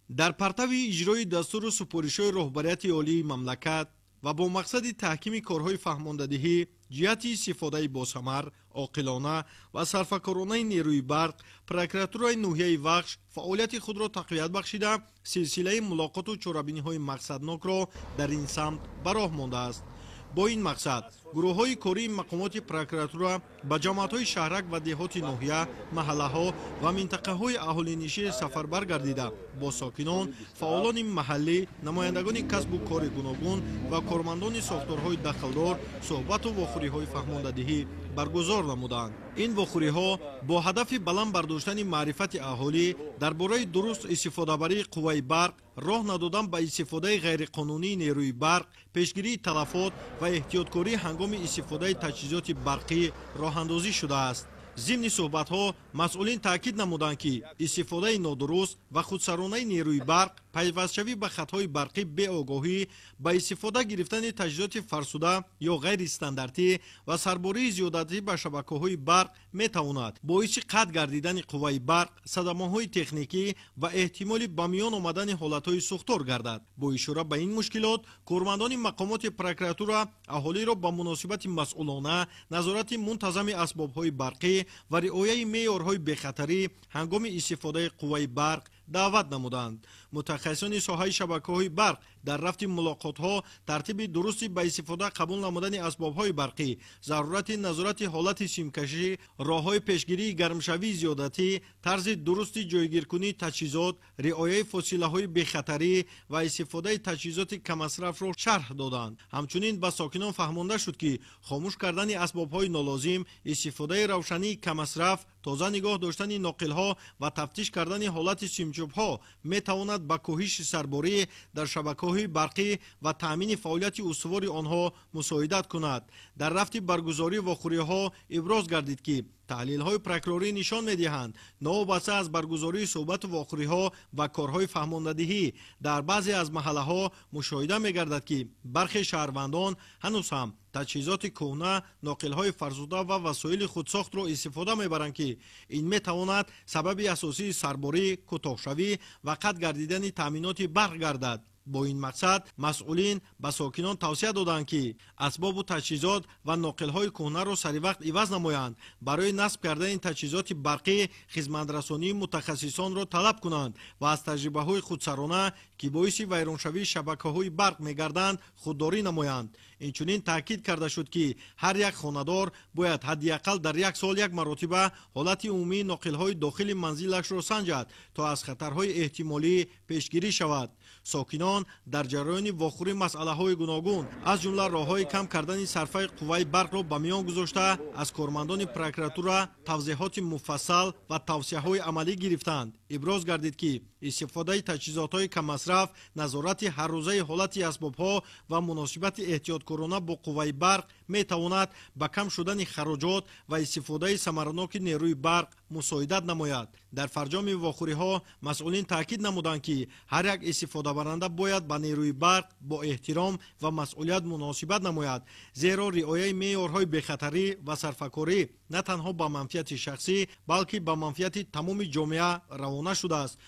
Дар партави иҷрои дастуру супоришҳои роҳбарияти олии мамлакат ва бо мақсади таҳкими корҳои фаҳмондадиҳӣ ҷиҳати истифодаи босамар, оқилона ва сарфакоронаи нерӯи барқ, прокуратураи ноҳияи Вахш фаъолияти худро тақвият бахшида, силсилаи мулоқоту чорабиниҳои мақсаднокро дар ин самт ба роҳ мондааст. Бо ин мақсад гурӯҳҳои кории мақомоти прокуратура ба ҷамоатҳои шаҳрак ва деҳоти ноҳия, маҳаллаҳо ва минтақаҳои аҳолинишӣ сафарбар гардида, бо сокинон, фаъолони маҳаллӣ, намояндагони касбу кори гуногун ва кормандони сохторҳои дахлдор суҳбату вохӯриҳои фаҳмондадиҳӣ баргузор намуданд. Ин вохӯриҳо бо ҳадафи баланд бардоштани маърифати аҳолӣ дар бораи дуруст истифодабарии қувваи барқ, роҳ надодан ба истифодаи ғайриқонунии нерӯи барқ, пешгирии талафот ва эҳтиёткорӣ ҳангоми истифодаи таҷҳизоти барқӣ роҳандозӣ шудааст. Зимни суҳбатҳо масъулин таъкид намуданд, ки истифодаи нодуруст ва худсаронаи нерӯи барқ, пайвастшавӣ ба хатҳои барқӣ беогоҳӣ, ба истифода гирифтани таҷҳизоти фарсуда ё ғайристандартӣ ва сарбории зиёдатӣ ба шабакаҳои барқ метавонад боиси қатъ гардидани қувваи барқ, садамаҳои техникӣ ва эҳтимоли ба миён омадани ҳолатҳои сӯхтор гардад. Бо ишора ба ин мушкилот, кормандони мақомоти прокуратура аҳолиро ба муносибати масъулона, назорати мунтазами асбобҳои барқӣ ва риояи меъёрҳои бехатарӣ ҳангоми истифодаи қувваи барқ даъват намуданд. Мутахассисони соҳаи шабакаҳои барқ дар рафти мулоқотҳо тартиби дурусти ба истифода қабул намудани асбобҳои барқӣ, зарурати назорати ҳолати симкашӣ, роҳҳои пешгирии гармшавии зиёдатӣ, тарзи дурусти ҷойгиркунии таҷҳизот, риояи фосилаҳои бехатарӣ ва истифодаи таҷҳизоти каммасрафро шарҳ доданд. Ҳамчунин ба сокинон фаҳмонда шуд, ки хомӯш кардани асбобҳои нолозим, истифодаи равшании каммасраф, тоза нигоҳ доштани ноқилҳо ва тафтиш кардани ҳолати симчӯбҳо метавонад ба коҳиши сарборӣ дар шабакаҳои барқӣ ва таъмини фаъолияти устувори онҳо мусоидат кунад. Дар рафти баргузории вохӯриҳо иброз гардид, ки таҳлилҳои прокурорӣ нишон медиҳанд, новобаста аз баргузории суҳбату вохӯриҳо ва корҳои фаҳмондадиҳӣ дар баъзе аз маҳаллаҳо мушоҳида мегардад, ки бархе шаҳрвандон ҳанӯз ҳам таҷҳизоти кӯҳна, ноқилҳои фарсуда ва васоили худсохтро истифода мебаранд, ки ин метавонад сабаби асосии сарборӣ, кӯтоҳшавӣ ва қатъ гардидани таъминоти барқ гардад. Бо ин мақсад масъулин ба сокинон тавсия доданд, ки асбобу таҷҳизот ва ноқилҳои кӯҳнаро саривақт иваз намоянд, барои насб кардани таҷҳизоти барқӣ хизматрасонии мутахассисонро талаб кунанд ва аз таҷрибаҳои худсарона, ки боиси вайроншавии шабакаҳои барқ мегарданд, худдорӣ намоянд. Инчунин таъкид карда шуд, ки ҳар як хонадор бояд ҳадди ақал дар як сол як маротиба ҳолати умумии ноқилҳои дохили манзилашро санҷад, то аз хатарҳои эҳтимолӣ пешгирӣ шавад. Сокинон дар ҷараёни вохӯрӣ масъалаҳои гуногун, аз ҷумла роҳҳои кам кардани сарфаи қувваи барқро ба миён гузошта, аз кормандони прокуратура тавзеҳоти муфассал ва тавсияҳои амалӣ гирифтанд. Иброз гардид, ки истифодаи таҷҳизотҳои каммасраф, назорати ҳаррӯзаи ҳолати асбобҳо ва муносибати эҳтиёткорона бо қувваи барқ метавонад ба кам шудани хароҷот ва истифодаи самараноки нерӯи барқ мусоидат намояд. Дар фарҷоми вохӯриҳо масъулин таъкид намуданд, ки ҳар як истифодабаранда бояд ба нерӯи барқ бо эҳтиром ва масъулият муносибат намояд, зеро риояи меъёрҳои бехатарӣ ва сарфакорӣ на танҳо ба манфиати шахсӣ, балки ба манфиати тамоми ҷомеа равона шудааст.